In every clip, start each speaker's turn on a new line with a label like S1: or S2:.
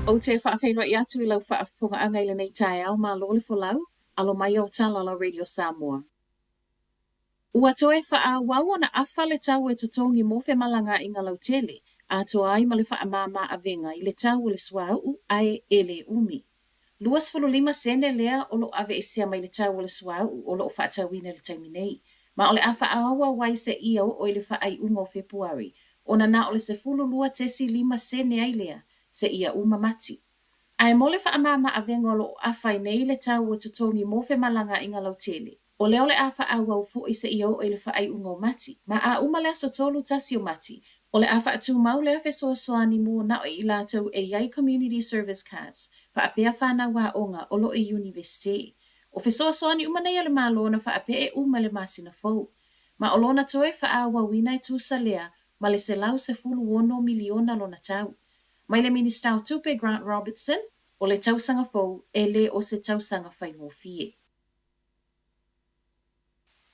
S1: Ou te faafeiloai atu i lau faafofogaaga i lenei taeao, malo le folau, alo mai au tala lau Radio Samoa. Ua toe faaauau ona afa le tau e totogi mo femalagaaiga lautele, atoa ai ma le faamāmā avega i le tau o le suauu ae e le umi. 25 sene lea o lo o aveesea mai le tau o le suauu o lo o faatauina i le taimi nei, ma o le a faaauau ai seia oo i le faaiuga o Fepuari, ona na o le 12.5 sene ai lea seia uma Mati. Ae mo le faamāmā avega o lo o afa ai nei le tau o totogi mo femalagaaiga lautele, O lea o le a faaauau foi seia oo i le faaiuga o Mati. Ma a uma le aso 31 o Mati, o le a faatumau lea fesoasoani mo na o i latou e i ai Community Service Cards, faapea fanau aoga o lo o i Iunivesite. O fesoasoani uma nei a le Malo na faapee uma i le masina fou. Ma o lona toe faaauauina e tusa lea ma le $116 miliona lona tau. Mai le Minisita o Tupe Grant Robertson, o le tausaga fou e le o se tausaga faigofie.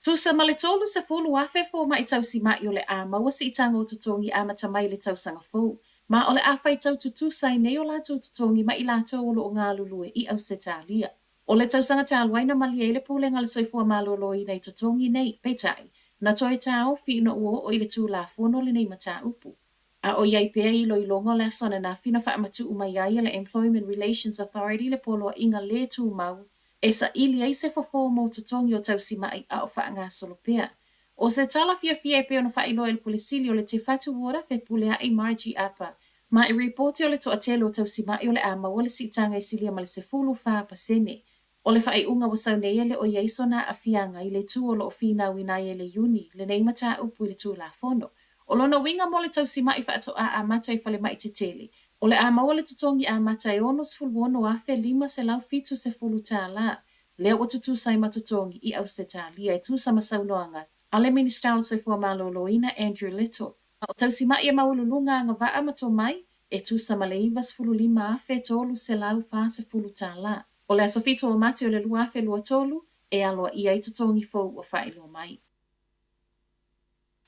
S1: Tusa ma le 30,000 fomai tausima'i o le a maua siitaga o totogi amata mai i le tausaga fou, ma o le a faitau tutusa ai nei o latou totogi ma i latou o lo o galulue i Ausetalia. O le tausaga talu ai na malie ai le Pulega a le Soifua Maloloina i totogi nei, peitai, na toe taofi ina ua oo i le Tulafono lenei mataupu. A o i ai pea iloiloga o le aso ananafi na faamatuu mai ai e le Employment Relations Authority le poloaiga lē tumau e saili ai se fofo mo totogi o tausima'i a o faagasolo pea. O se tala fiafia e pei ona faailoa e le Pule Sili o le Te Whatu Ora Fepulea'i Margie Apa ma e ripoti o le toatele o tausima'i o le a maua le siitaga e silia ma le 14%. O le faaiuga ua sau nei e le o i ai sona aafiaga i le itu o lo o finauina ai e le Iuni lenei mataupu i le Tulafono. O lona uiga mo le tausima'i faatoa amata i falemai tetele, o le a maua le totogi amata e $66,570, lea ua tutusa ai ma totogi i Ausetalia e tusa ma saunoaga a le Minisita o le Soifua Maloloina Andrew Little. A o tausima'i e maualuluga agavaa ma tomai, e tusa ma le $95,340. O le aso 7 o Mati o le 2023 e aloaia ai totogi fou ua faailoa mai.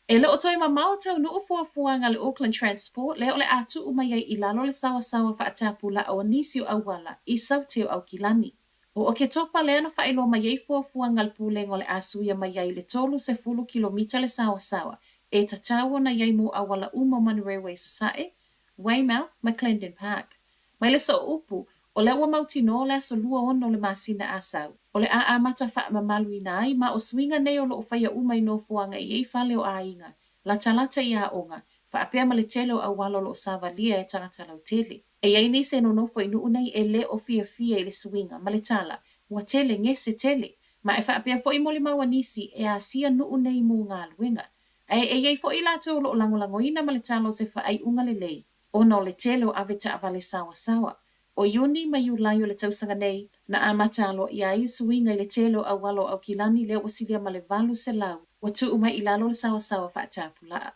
S1: E le o toe mamao taunuu fuafuaga a le Auckland Transport lea o le a tuu mai ai i lalo le saoasaoa faatapulaa o nisi o auala i Saute o Aukilani. O Oketopa lea na faailoa mai ai fuafuaga a le Pulega o le a suia mai ai le 30 kilomita le saoasaoa e tatau ona i ai mo auala uma o Manurewa i Sasae, Weymouth ma Clendon Park. Mai le sooupu, o lea ua mautinoa le aso 26 o le masina Asau, o le a amata faamamaluina ai ma o suiga nei o lo o faia uma i nofoaga i ai fale o aiga, latalata i aoga, faapea ma le tele o auala o lo o savalia e tagata lautele. E i ai nisi e nonofo i nuu nei e le o fiafia i le suiga ma le tala, ua tele, gese tele. Ma e faapea foi molimau a nisi e asia nuu nei mo galuega. Ae e i ai foi i latou o lo o lagolagoina ma le tala o se faaiuga lelei, ona o le tele o avetaavale saoasaoa. O Iuni ma Iulai o le tausaga nei, na amata aloaia ai suiga i le tele o auala o Aukilani lea ua silia ma le 800 ua tuu mai i lalo le saoasaoa faatapulaa.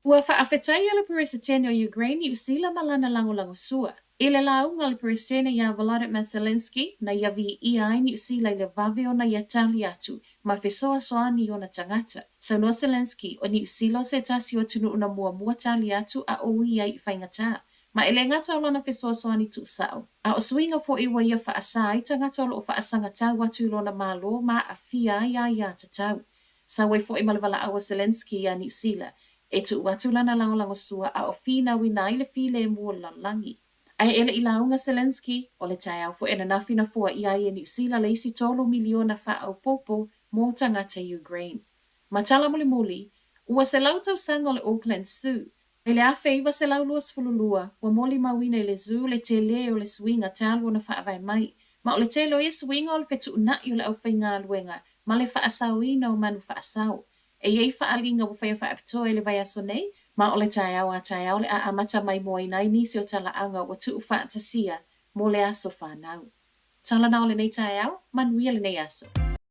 S1: Ua faafetaia le Peresetene o Ukraine Niu Sila ma lana lagolagosua. I le lauga a le Peresetene iā Volodymyr Zelenskyy, na ia viia ai Niu Sila i le vave ona ia tali atu ma fesoasoani i ona tagata. Saunoa Zelenskyy, o Niu Sila o se tasi o atunuu na muamua tali atu a o ia i faigata. Ma e le gata o lana fesoasoani tuusao, a o suiga foi ua ia faasa ai tagata o lo o faasagatau atu i lona Malo ma aafia ai aiatatau. Sau ai foi ma le valaau a Zelenskyy iā Niu Sila e tuu atu lana lagolagosua a o finauina ai le filemu o le lalolagi. Ae e le i lauga Zelenskyy, o le taeao foi ananafi na foaia ai e Niu Sila le isi tolu miliona faaopoopo mo tagata Ukraine. Ma tala mulimuli, ua 100 tausaga o le Auckland Zoo. I le 1922, ua molimauina i le zoo le tele o le suiga talu ona faavae mai, ma o le tele o ia suiga o le fetuunai o le aufaigaluega ma le faasaoina o manu faasao. E i ai faaaliga ua faia faapitoa i le vaiaso nei, ma o le taeao a taeao le a amata maimoaina ai nisi o talaaga ua tuufaatasia mo le aso fanau. Tala na o lenei taeao, manuia lenei aso.